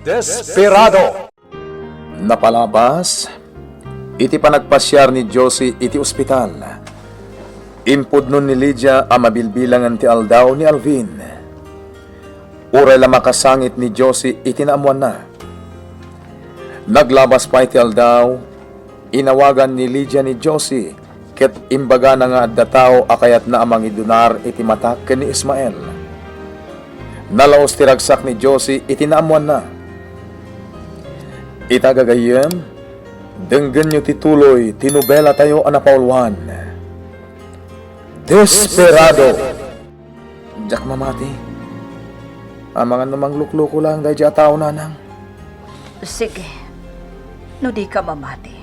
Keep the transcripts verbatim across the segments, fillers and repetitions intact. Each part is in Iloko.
Desperado. Napalabas iti panagpasiar ni Josie iti ospital, impudno ni Lydia a mabilbilangen ti aldaw ni Alvin. Uray la makasangit ni Josie iti naammoanna. Naglabas pay ti aldaw, inawagan ni Lydia ni Josie ket imbagana nga adda tao a kayatna a mangidunar iti matak ken ni Ismael. Nalaus ti ragsak ni Josie iti naammoanna. Ita gagayyem, denggenyo ti tuloy ti nobelatayo a napauluan, Desperado. Diak mamati. Amangan no manglukluko laeng daydiay a tao, nanang. Sige. No dika mamati,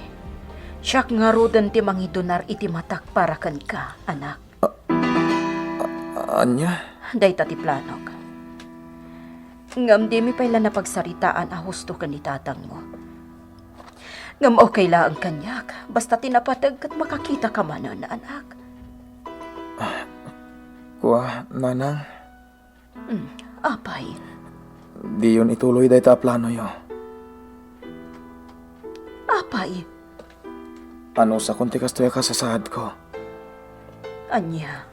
siak ngaruden ti mangidunar iti matak para kenka, anak. A-, a-, ania? Dayta ti planok. Ngem dimi pay la napagsaritaan a husto ken ni tatangmo. Ngem okay laeng kaniak, basta ti napateg ket makakitaka manen, anak. Kua, nanang? Hmm, apay? Diyon ituloy dayta a planoyo. Apay? Anusakon ti kastoy a kasasaadko. Ania?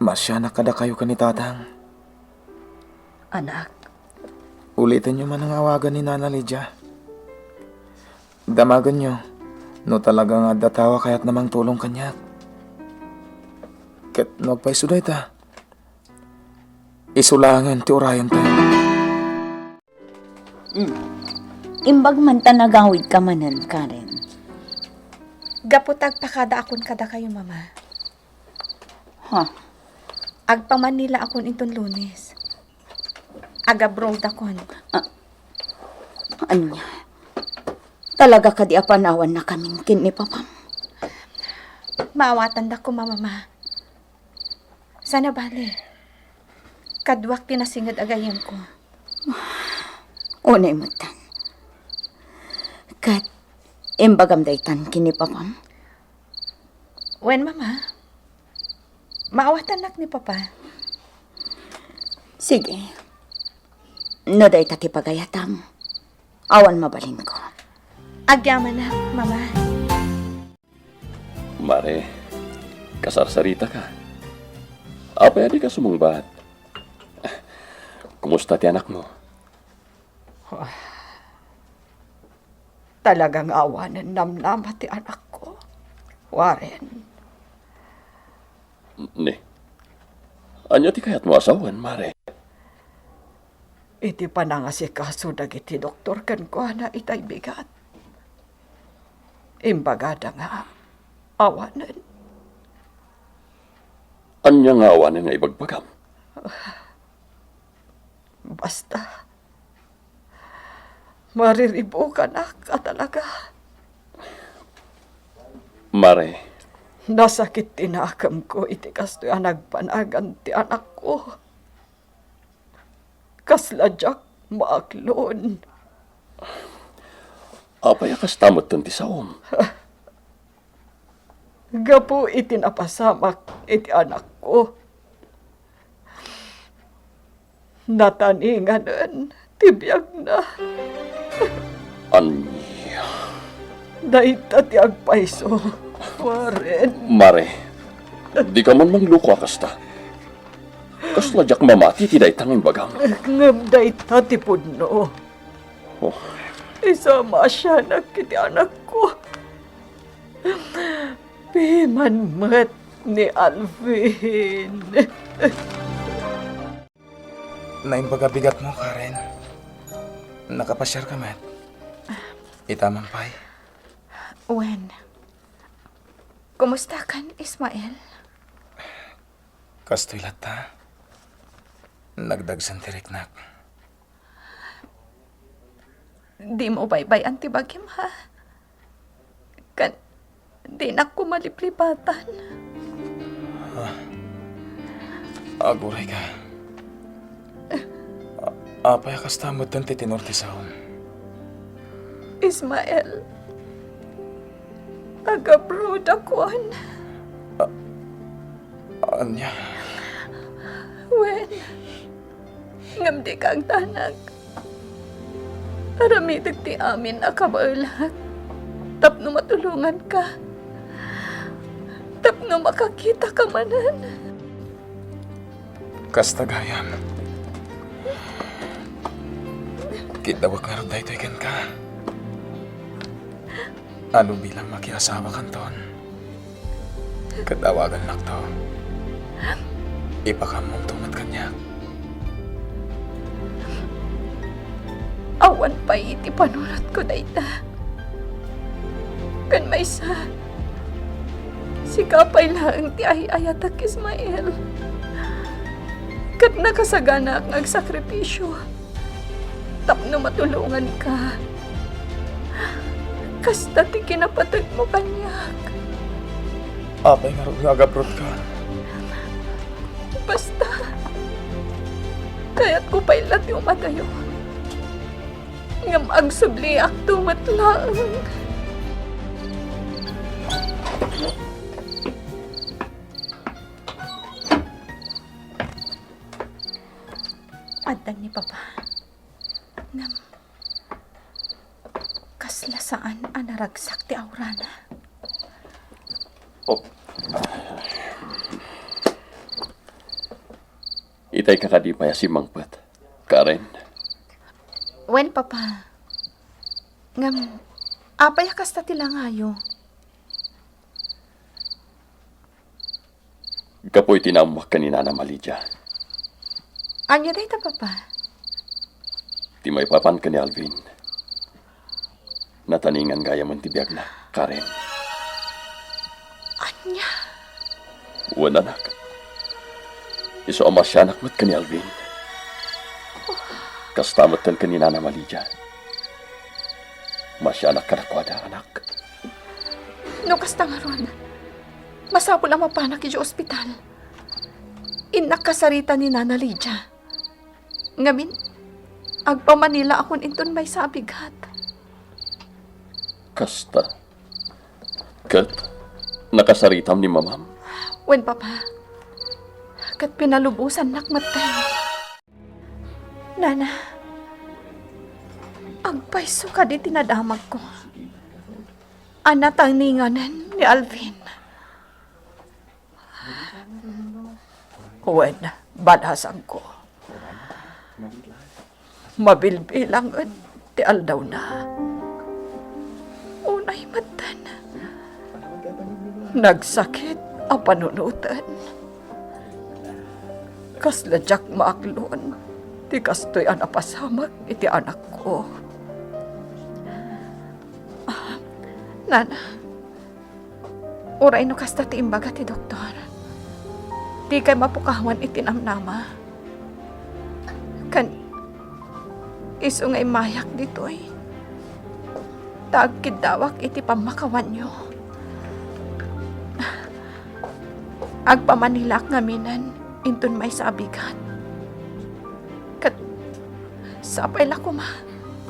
Maasianak kadakayo ken ni tatang. Anak. Ulitenyo man nga awagan ni Nana Lydia. Damagenyo no talaga nga adda tao a kayatna mangtulong kaniak. Ket no agpayso dayta, isu laengen ti urayentayo. Mm. Imbag man ta nagawidka manen, Karen. Gapu ta agpakadaakon kadakayo, Mama. Ha? Agpa-Manila akon inton Lunes. Agabroadakon. Ah, ania? Talaga kadi a panawannakamin ken ni Papam? Maawatandakon, Mama. Saan a bale, kaduak ti nasinged a gayyemko. Unay metten. Ket imbagam daytan ken ni Papam? Wen, Mama. Maawatannak ni Papa. Sige. No dayta ti pagayatam, awan mabalinko. Agyamanak, Mama. Mare, kasarsaritaka. Apay a dika sumungbat? Kumusta ti anakmo? Talaga nga awanen namnama ti anakko, Warren. Ni, ania ti kayatmo a sawen, Mare? Iti panangasikaso dagiti doktor kenkuana itay bigat, imbagada nga awanen. Ania nga awanen nga ibagbagam? Basta, mariribukanak a talaga. Mare. Nasakit ti nakemko iti kastoy a nagpanagan ti anakko. Kasla diak maaklon. Apay a kasta metten ti saom? Gapu iti napasamak iti anakko, nataninganen ti biagna. Ania? Dayta ti agpayso, Warren. Mare, dika man mangluko a kasta. Kasla diak mamati iti dayta nga imbagam. Ngem dayta ti pudno. Oh. Isamaasianak iti anakko. Piman met ni Alvin. Naimbag a bigatmo, Karen. Nakapasiarka met. Ita man pay. Wen, kumusta kan, Ismael? Kastoy latta. Nagdagsen ti riknak. Dimo baybay-an ti bagim, ha? Kan, dinak koma liplipatan. Ah, aguray ka. A-, apay a kasta metten ti tenor ti saom? Ismael, agabroadakon. A-, ania? Wen, ngem dika agdanag. Aramidek ti amin a kabaelak tapno matulonganka, tapno makakitaka manen. Kasta gayam. Kiddawek ngarud daytoy kenka. Ano bilang makiasawakanton? Ket awagannakto. Ipakaammonto met kaniak. Awan pay iti panunotko dayta. Ken maysa, sika pay laeng ti ay-ayatek, Ismael. Ket nakasaganaak nga agsakripisio tapno matulonganka. Kasta ti kinapategmo kaniak. Apay ngarud nga agabrotka? Basta, kayatko pay la ti umadayo. Ngem agsubliakto met laeng. Addan ni Papa. Ngem, kasla saan a naragsak ti aurana. Oh. Itay ka kadi pay a simmangpet, Karen? Wen, Papa. Ngem, apay a kasta ti langayo? Gapu iti naammoak ken ni Nanam a Lydia. Ania dayta, Papa? Ti maipapan ken ni Alvin, nataningan gayamen ti biagna, Karen. Ania? Wen, anak. Isu a masianak met ken ni Alvin. Kasta met ken ni Nanam a Lydia. Masianak kadakuada, anak. No kasta ngarud, masapul a mapanak idiay ospital. Innak kasarita ni Nana Lydia. Ngamin, agpamanilaakon inton maysa a bigat. Kasta. Ket nakasaritam ni Mamam? Wen, Papa. Ket pinalubosannak metten. Nana, agpayso kadi ti nadamagko a nataninganen ni Alvin? Wen, balasangko. Mabilbilangen ti aldawna. Unay metten, nagsakit a panunoten. Kasla diak maaklon ti kastoy a napasamak iti anakko. Ah, Nana, uray no kasta ti imbaga ti doktor, dikay mapukawan iti namnama. Ken isu nga immayak ditoy, ta agkiddawak iti pammakawanyo. Agpamanilaak ngaminen inton maysa a bigat. Ket sapay la koma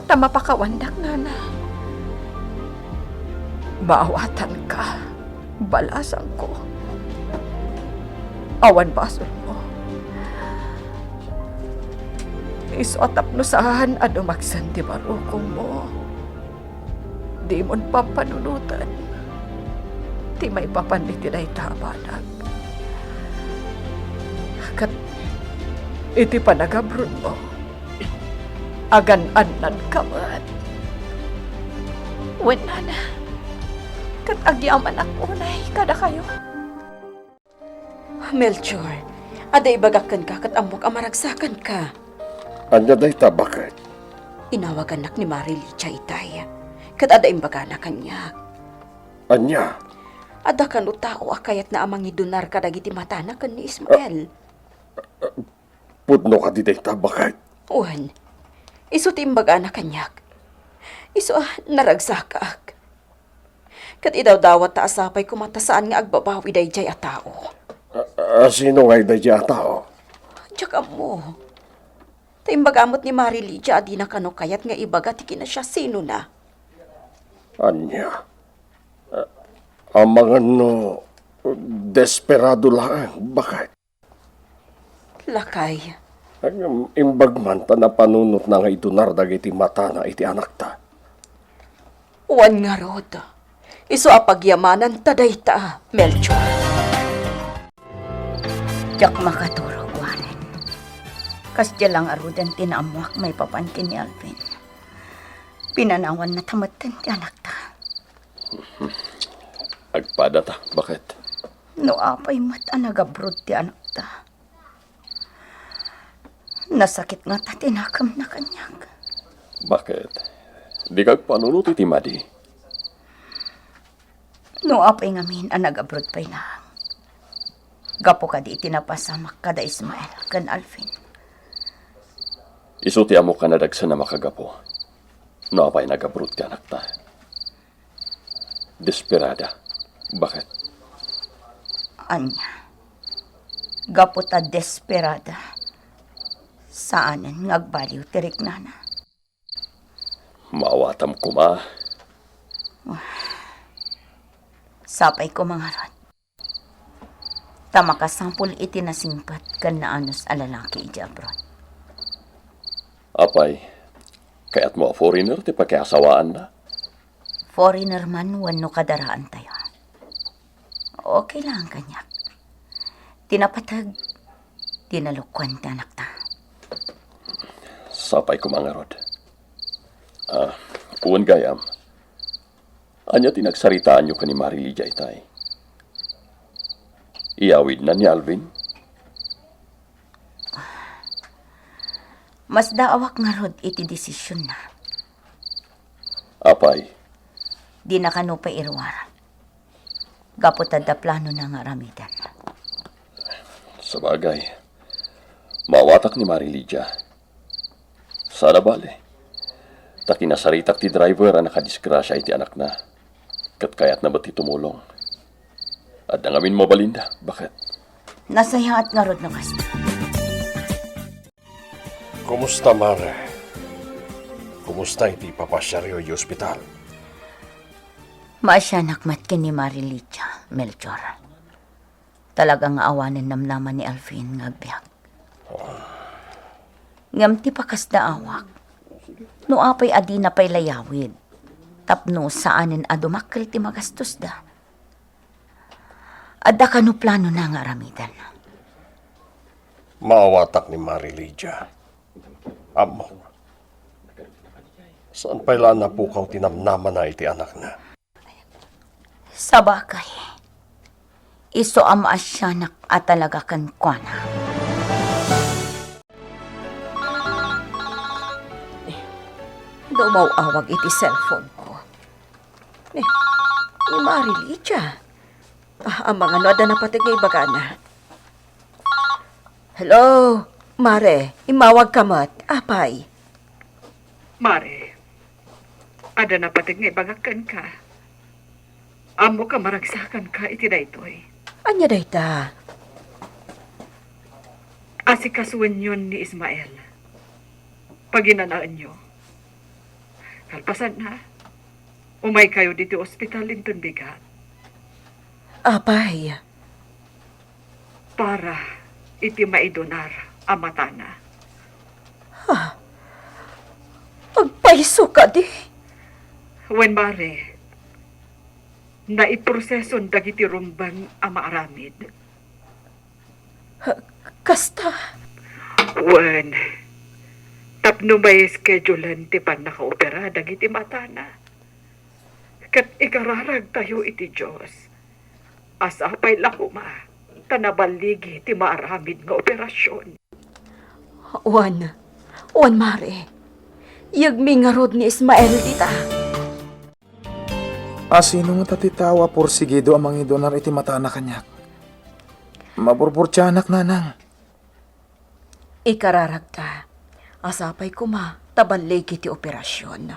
ta mapakawandak, Nana. Maawatanka, balasangko. Awan basolmo. Isu a tapno saan a dumagsen ti barukongmo, dimon pampanunoten ti maipapan iti dayta a banag. Ket iti panagabronmo, agan-annadka met. Wen, Nana, ket agyamanak unay kadakayo. Melchor, adda ibagak kenka ket ammok a maragsakanka. Ania dayta, baket? Inawagannak ni Mari Lydia itay, ket adda imbagana kaniak. Ania? Adda kano tao a kayatna a mangidunar kadagiti matana ken ni Ismael. Pudno kadi dayta, baket? Wen, isu ti imbagana kaniak. Isu a naragsakak. Ket idawdawat ta a sapay koma ta saan nga agbabawi daydiay a tao. A, a, sino ngay daydiay a tao? Diak ammo. Ta imbaga met ni Mari Lydia a dina kano kayat nga ibaga ti kinasiasinona. Ania? A, amangan no desperado laeng, baket? Lakay, Ngem imbag man ta napanunotna nga idunar dagiti matana iti anakta. Wen ngarud, isu a pagyamananta dayta, Melchor. Diak makaturog, Warren. Kasdiay la ngaruden ti naammoak maipapan ken ni Alvin. Pinanawannata metten ti anakta. Agpadata, baket? No apay met a nagabroad ti anakta, nasakit ngata ti nakemna kaniak. Baket? Dika agpanunot iti madi. No apay ngamin a nagabroad pay laeng, gapu kadi iti napasamak kada Ismael ken Alvin? Isu ti ammok a nadagsen a makagapu no apay nagabroad ti anakta. Desperada. Baket? Ania? Gapu ta desperada, saanen nga agbaliw ti riknana. Maawatam koma. Sapay koma ngarud, ta makasapul iti nasingpet ken naanus a lalaki idiay abroad. Apay, kayatmo a foreigner ti pakiasawaanna? Foreigner man wenno kadaraantayo, okay lang kaniak. Ti napateg, ti nalukwan ti anakta. Sapay koma ngarud. Ah, wen gayam, ania ti nagsaritaanyo ken ni Mari Lydia itay? Iyawidna ni Alvin? Masdaawak ngarud iti desisionna. Apay? Dina kano pay iruar. Gapu ta adda planona nga aramiden. Sabagay, maawatak ni Mari Lydia. Saan a bale, ta kinasaritak ti driver a nakadisgrasia iti anakna, ket kayatna met ti tumulong. Adda ngamin mabalinda, baket? Nasayaat ngarud no kasta. Kumusta, Mare? Kumusta iti ipapasiaryo iti ospital? Maasianak met ken ni Mari Lydia, Melchor. Talaga nga awanen namnama ni Alvin nga agbiag. Ngem ti pakasdaawak, no apay a dina pay layawid, tapno saanen a dumakkel ti magastosda. Adda kano planona nga aramiden? Maawatak ni Mari Lydia. Ammok, saan pay la a napukaw ti namnamana iti anakna. Sabagay, isu a maasianak a talaga kenkuana. Dumaw-awag iti cellphone ko. Ni, ni Mari Lydia. Ah, amangan no adda napateg nga ibagana. Hello, Mare, immawagka met. Apay? Mare, adda napateg nga ibagak kenka. Ammok a maragsakanka iti daytoy. Ania dayta? Asikasuenyon ni Ismael. Paginanaenyo. Kalpasanna, umaykayo ditoy ospital inton bigat. Apay? Para iti maidunar a matana. Ha? Agpayso kadi? Wen, Mare, naiproseson dagiti rumbeng a maaramid. Ha, kasta? Wen, tapno mai-schedulean ti pannakaopera dagiti matana. Ket ikararagtayo iti Dios a sapay la koma ta naballigi ti maaramid nga operasion. Wen, wen, Mare, yegmi ngarud ni Ismael dita. Asino ngata ti tao a porsigido a mangidunar iti matana kaniak? Maburburtianak, nanang. Ikararagta a sapay koma ta balligi ti operasion.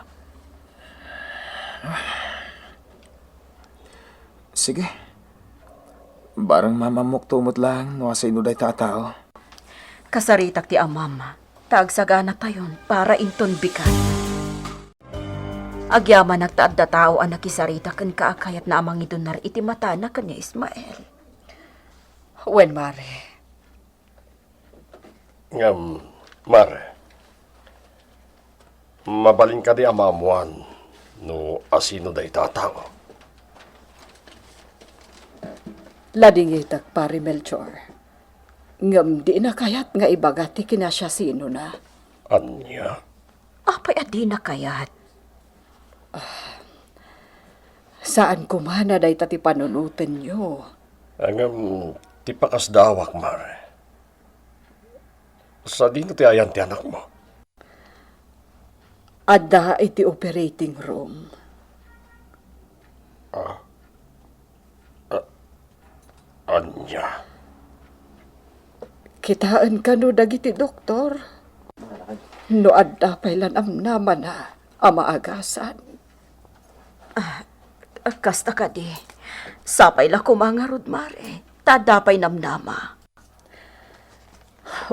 Sige. Bareng maam-ammokto met laeng no asino dayta a tao. Kasaritak ti amam ta agsaganatayon para inton bigat. Agyamanak ta adda tao a nakisarita kenka a kayatna a mangidunar iti matana ken ni Ismael. Wen, Mare. Ngem, Mare, mabalin kadi a maammuan no asino dayta a tao? Ladingitek, Pari Melchor. Ngem dina kayat nga ibaga ti kinasiasinona. Ania? Apay a dina kayat? Saan koma a dayta ti panunotenyo. Ngem ti pakasdaawak, Mare. Sadino ti ayan ti anakmo? Adda iti operating room. Ah. Ah, ania? Kitaen kano dagiti doktor? No adda pay la namnamana a maagasan. Ah, kasta kadi. Sapay la koma ngarud, Mare. Ta adda pay namnama.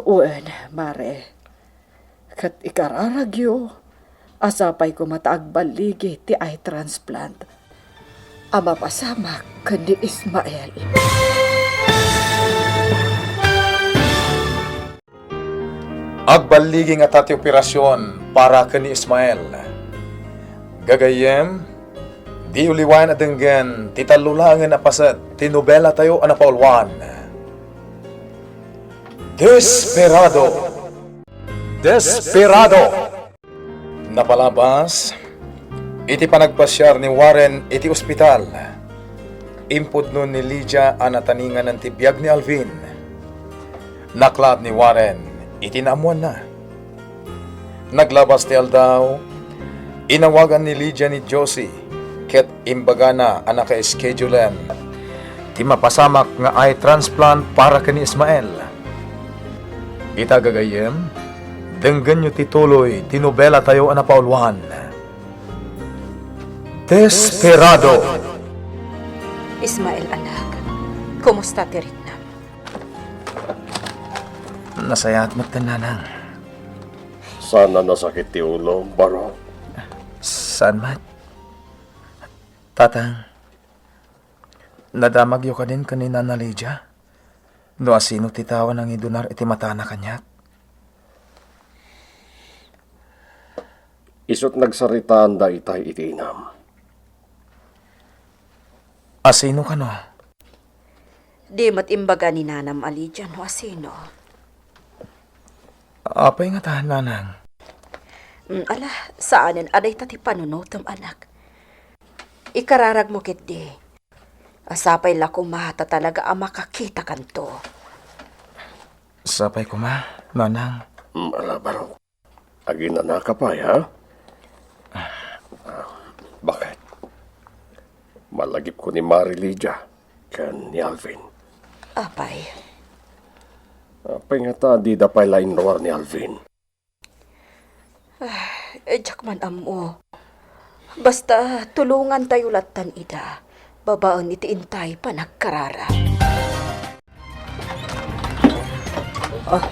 Wen, Mare. Ket ikararagyo a sapay koma ta agballigi ti eye transplant a mapasamak ken ni Ismael. Agballigi ngata ti operasion para ken ni Ismael. Gagayyem, di uliwaen a denggen ti tallo laengen a paset ti nobelatayo a napauluan. Desperado! Desperado! Napalabas, iti panagpasiar ni Warren iti ospital, impudno ni Lydia a nataninganan ti biag ni Alvin. Naklaat ni Warren iti naammoanna. Naglabas ti aldaw, inawagan ni Lydia ni Josie ket imbagana a naka-schedulen ti mapasamak nga eye transplant para ken ni Ismael. Ita, gagayyem, denggenyo ti tuloy ti nobelatayo a napauluan. Desperado! Ismael, anak, kumusta ti riknam? Nasayaat met, Nanang. Saan a nasakit ti ulo, Baro? Saan met. Tatang, nadamagyo kadin ken ni Nana Lydia? No asino ti tao a nangidunar iti matana kaniak? Isu't nagsaritaanda itay iti inam. Asino kano? Di met imbaga ni Nanam a Lydia no asino. Apay ngata, Nanang? Mm, ala, saanen a dayta ti panunotem, anak. Ikararagmo ketdi. A, sapay la koma ta talaga a makakitakanto. Sapay koma, Nanang. Mm, ala, Baro. Aginanaka pay, ha? Ah, bakit? Malagipko ni Mari Lydia ken ni Alvin. Apay? Apay ngata dida pay la inruar ni Alvin? Ah, eh, diak man ammo. Basta, tulongantayo lattan ida, babaen iti intay panagkararag. Ah,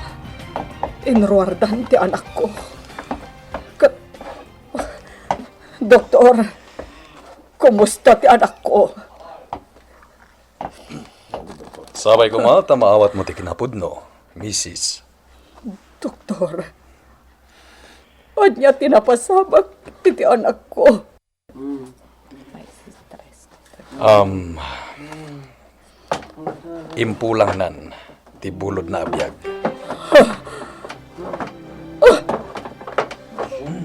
inruardan ti anakko. Ka-, Doktor, kumusta ti anakko? Sapay koma ta maawatmo ti kinapudno, misis. Doktor, ania ti napasamak iti anakko? Um, impulangnan ti bulodna a biag.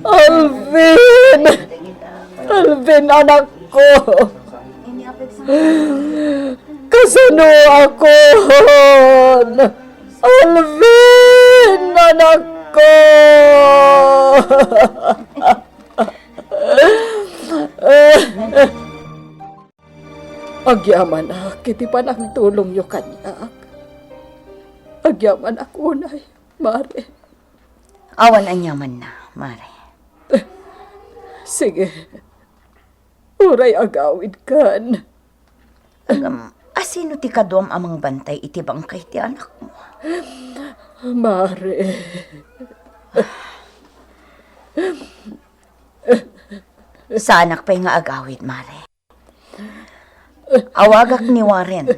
Alvin! Alvin, anakko! Kasanoakon? Alvin, anakko! Agyamanak iti panagtulongyo kaniak. Agyamanak unay, Mare. Awan aniamanna, Mare. Sige. Uray agawidkan. Ngem, asino ti kaduam a mangbantay iti bangkay ti anakmo? Mare. Saanak pay nga agawid, Mare. Awagak ni Warren.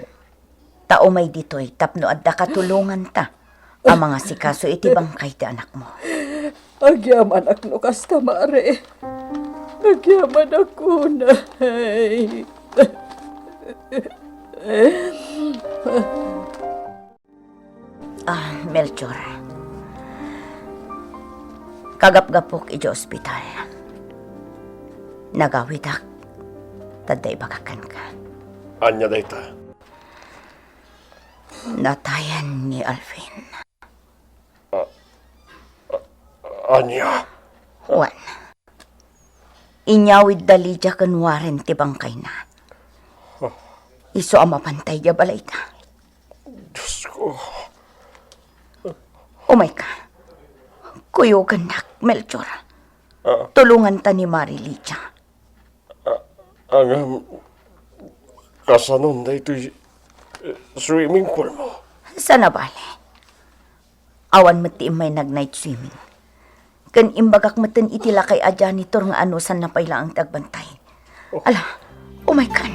Ta umay ditoy tapno adda katulonganta. a mangasikaso iti bangkay ti anakmo. Agyamanak no kasta, Mare. Agyamanak unay. Ah, Melchor. Kagapgapok idiay ospital. Nagawidak, ta adda ibagak kenka. Ania dayta? Natayen ni Alvin. A-, a-, ania? Wen. Inyawidda Lydia ken Warren ti bangkayna. Isu a mapantay idiay balayda. Diosko. Umayka. Kuyogannak, Melchor. Ah. Tulonganta ni Mare Lydia. Ah, ngem, kasanon daytoy, eh, swimming pool mo? Saan a bale. Awan met ti immay nag-night swimming. Ken imbagak metten iti lakay a janitor nga anusanna pay laeng ti agbantay. Oh. Ala, umaykan.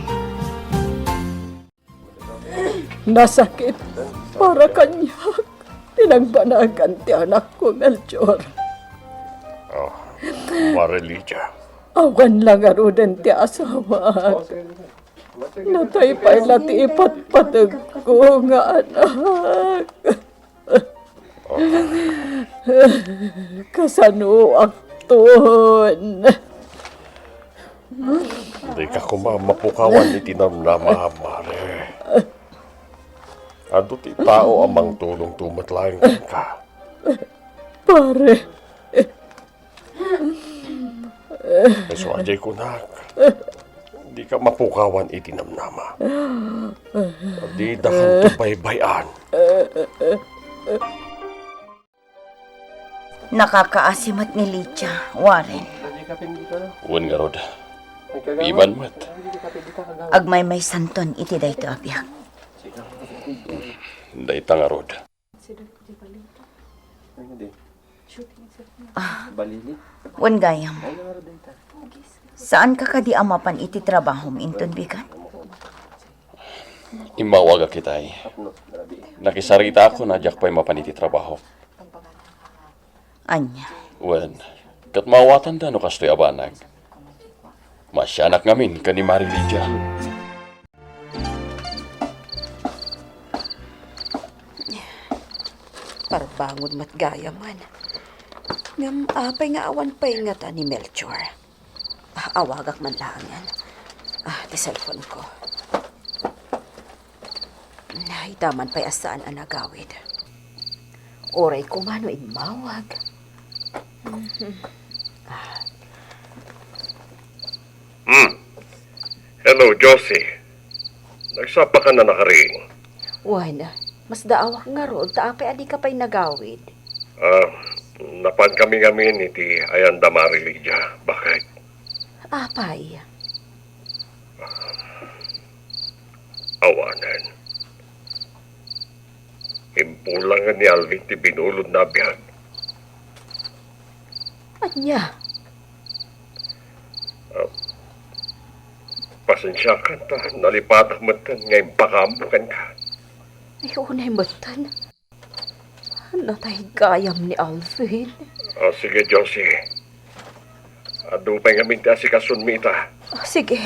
Nasakit para kaniak ti nagbanagan ti anakko, Melchor. Oh, Mare Lydia. Awan la ngaruden ti asawak. Natay pay la ti ipatpategko nga anak. Kasanoakton? Dika koma mapukawan iti namnama, Mare. Adu ti tao a mangtulongto met laeng kenka. Pare. Isu a diay kunak, dika mapukawan iti namnama. Didakanto baybay-an. Nakakaasi met ni Lydia, Warren. Wen ngarud, piman met. Agmaymaysanton iti daytoy a biag. Dayta ngarud. Ah, wen gayam. Saanka kadi a mapan iti trabahom inton bigat? Immawagak itay. Nakisaritaakon a diak pay mapan iti trabaho. Ania? Wen, ket maawatanda no kastoy a banag. Maasianak ngamin ken ni Mare Lydia. Parbangon met gayamen. Ngem apay nga awan pay ngata ni Melchor? Ah, awagak man laengen. Ah, ti cellphone ko. Ay, daman pay a saan a nagawid. Uray koma no immawag. Mhm. Ah. Hmm. Hello, Josie. Nagsapa ka na nakaring? Wen, masdaawak ngarud, ta apay a dika pay nagawid? Ah, napan kami ngamin iti ayanda Mare Lydia. Bakit? Apay? Awanen. Imbulangen ni Alvin ti binulodna a biag. Ania? Ah, pasensiakan ta nalipatak metten nga impakaammo kenka. Ay, unay metten. Natay gayam ni Alvin. Ah, sige, Josie. Adu pay ngamin ti asikasonmi ita. Ah, sige.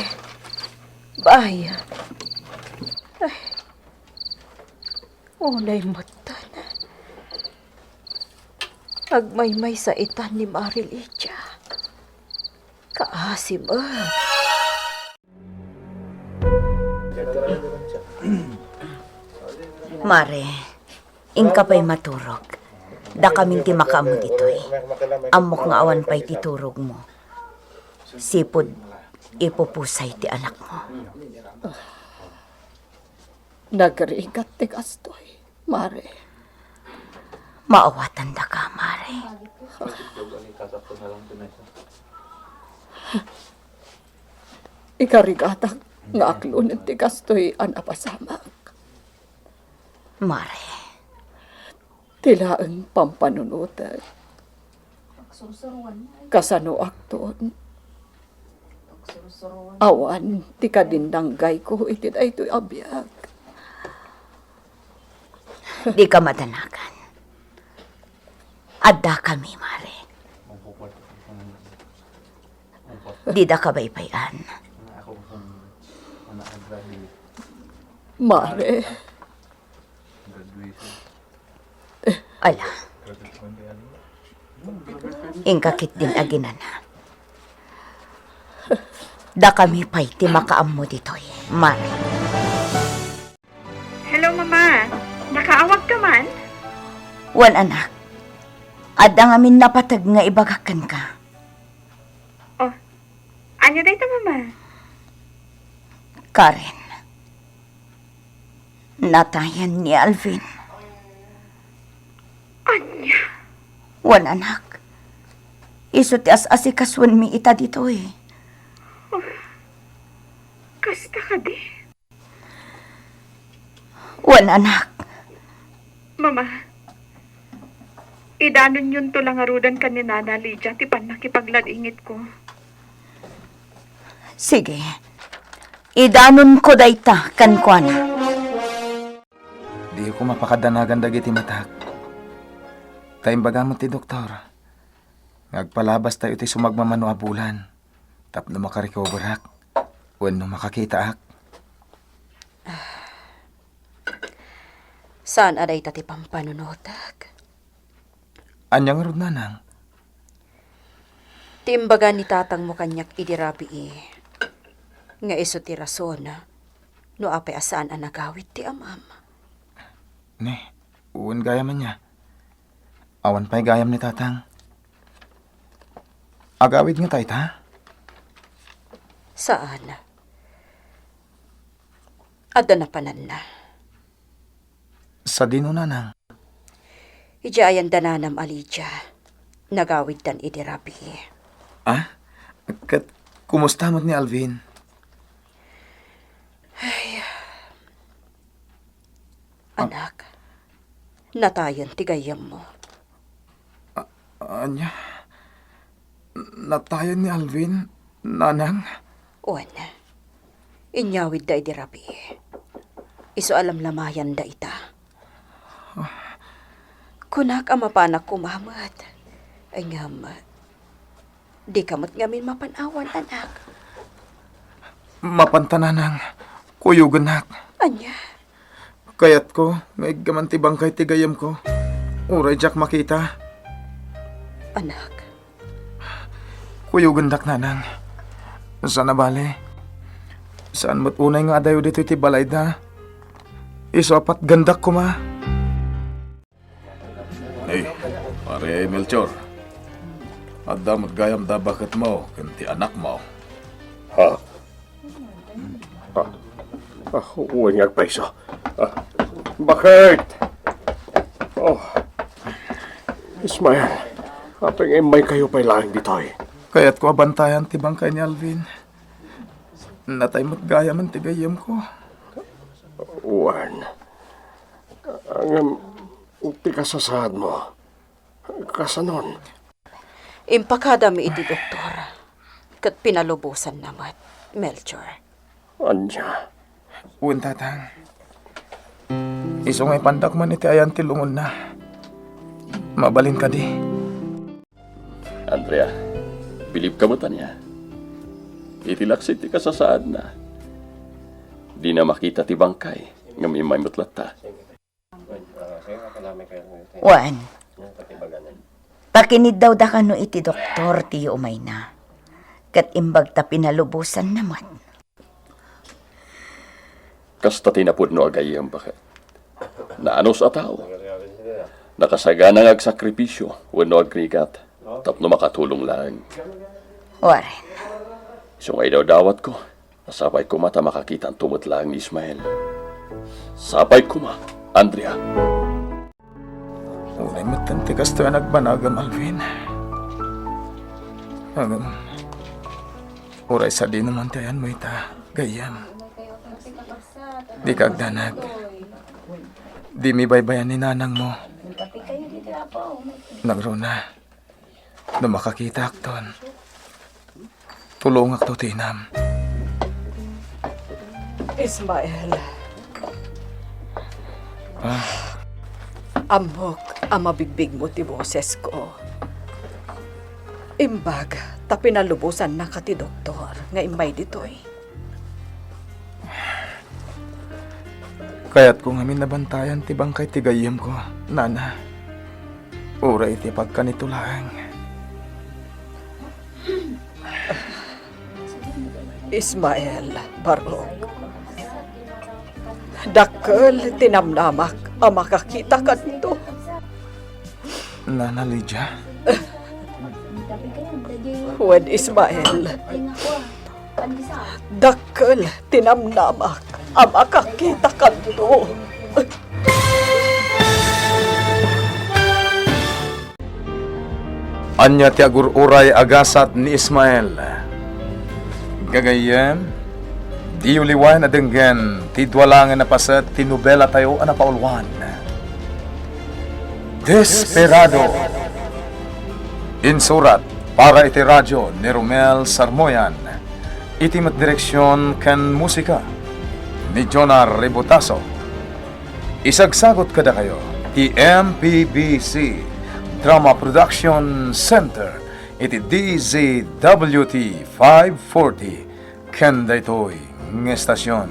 Bye. Ay. Unay metten. Agmaymaysa itan ni Mare Lydia. Kaasi met. Mare, inka pay maturog. Dakamin ti makaammo ditoy. Ammok nga awan pay ti turogmo. Sipud ipupusay ti anakmo. Nagrigat ti kastoy, Mare. Maawatandaka, Mare. Ikarigatak nga aklonen ti kastoy a napasamak. Mare. Ti laeng pampanunotek. Kasanoakton? Awan ti kadindanggayko iti daytoy a biag. Dika madanagan. Addakami, Mare. Dida kabaybay-an. Mare. Ala. Inka ketdin aginana. Dakami pay ti makaammo ditoy, Mare. Hello, Mama. Nakaawag ka man? Wen, anak. Adda ngamin napateg nga ibagak kenka. Oh, ania dayta, Mama? Karen, natayen ni Alvin. Ania? Wen, anak. Isu ti as-asikasuenmi ita ditoy. Oh, kasta kadi? Wen, anak. Mama, idanonyonto la ngaruden ken ni Nana Lydia ti pannakipagladingitko. Sige. Idanonko dayta kenkuana. Diko mapakadanagan dagiti matak. Ta imbaga met ti doktor nga agpalabastayo iti sumagmamano a bulan tapno makarecoverak wenno makakitaak. Saan a dayta ti pampanunotek. Ania ngarud, nanang? Ti imbaga ni tatangmo kaniak idi rabii nga isu ti rason no apay a saan a nagawid ti amam. Ne, wen gayam ania. Awan pay gayam ni tatang. Agawid ngata ita? Saan. Adda napananna. Sadino, nanang? Idiay ayan da nanam a Lydia. Nagawiddan idi rabii. Ah? Ket kumusta met ni Alvin? Ay. Ah. Anak, natayen ti gayyemmo. A-, ania? Natayen ni Alvin, nanang? Wen, inyawidda idi rabii. Isu a lamlamayanda ita. Kunak a mapanak koma met. Ngem, dika met ngamin mapan awan, anak. Mapanta, nanang. Kuyogennak. Ania? Kayatko nga iggaman ti bangkay ti gayyemko. Uray diak makita. Anak. Kuyogendak, nanang. Saan a bale. Saan met unay nga adayo ditoy ti balayda. Isu a patgendak koma. Ay, Pare Melchor. Adda met gayam da baketmo ken ti anakmo. Ha? Ah, ah, wen nga agpayso. Ah, bakit? Oh. Ismael, apay nga immaykayo pay laeng ditoy? Kayatko a bantayan ti bangkay ni Alvin. Natay met gayamen ti gayyemko. Wen, ngem ti kasasaadmo, kasanon? Impakadami iti doktor, ket pinalubosanna met, Melchor. Ania? Wen, tatang. Isu nga ipandak man iti ayan ti lungodna. Mabalin kadi? Andrea, bilibka met ania? Iti laksid ti kasasaadna, dina makita ti bangkay, ngem immay met latta. Wen, pakinidawda kano iti doktor ti yuumayna, ket imbagta pinalubosanna met. Kasta ti napudno a gayyem, baket. Naanus a tao. Nakasagana nga agsakripisio wenno agrigat tapno makatulong laeng. Wen. Isu nga idawdawatko. Sapay koma ta makakitanto met laeng ni Ismael. Sapay koma, Andrea. Unay metten ti kastoy a nagbanagam, Alvin. Ngem, uray sadino man ti ayanmo ita, gayyem. Dika agdanag. Dimi baybayan ni nanangmo. Nangruna. No makakitaakton, tulongakto ti inam. Ismael. Ah. Ammok, a mabigbigmo ti bosesko. Imbag ta pinalubosannaka ti doktor nga immay ditoy. Kayatko ngamin a bantayan ti bangkay ti gayyemko, Nana. Uray iti pagkanito laeng. Ismael, Barok. Dakkel ti namnamak a makakita kadto. Nana Lydia? Wen, Ismael. Dakkel ti namnamak a makakita kadto. Ania ti agur-uray a gasat ni Ismael? Gagayyem, diyo liwayan a denggen ti dua laengen a paset ti nobelatayo a napauluan, Desperado. Insurat para iti radio ni Romel Sarmoyan, iti met direksion ken musika ni Jonar Ributaso. Isagsagut kadakayo ti M P B C Drama Production Center iti D Z W T five forty ken daytoy nga estasion.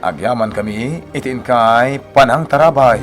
Agyamankami iti inkay panangtarabay.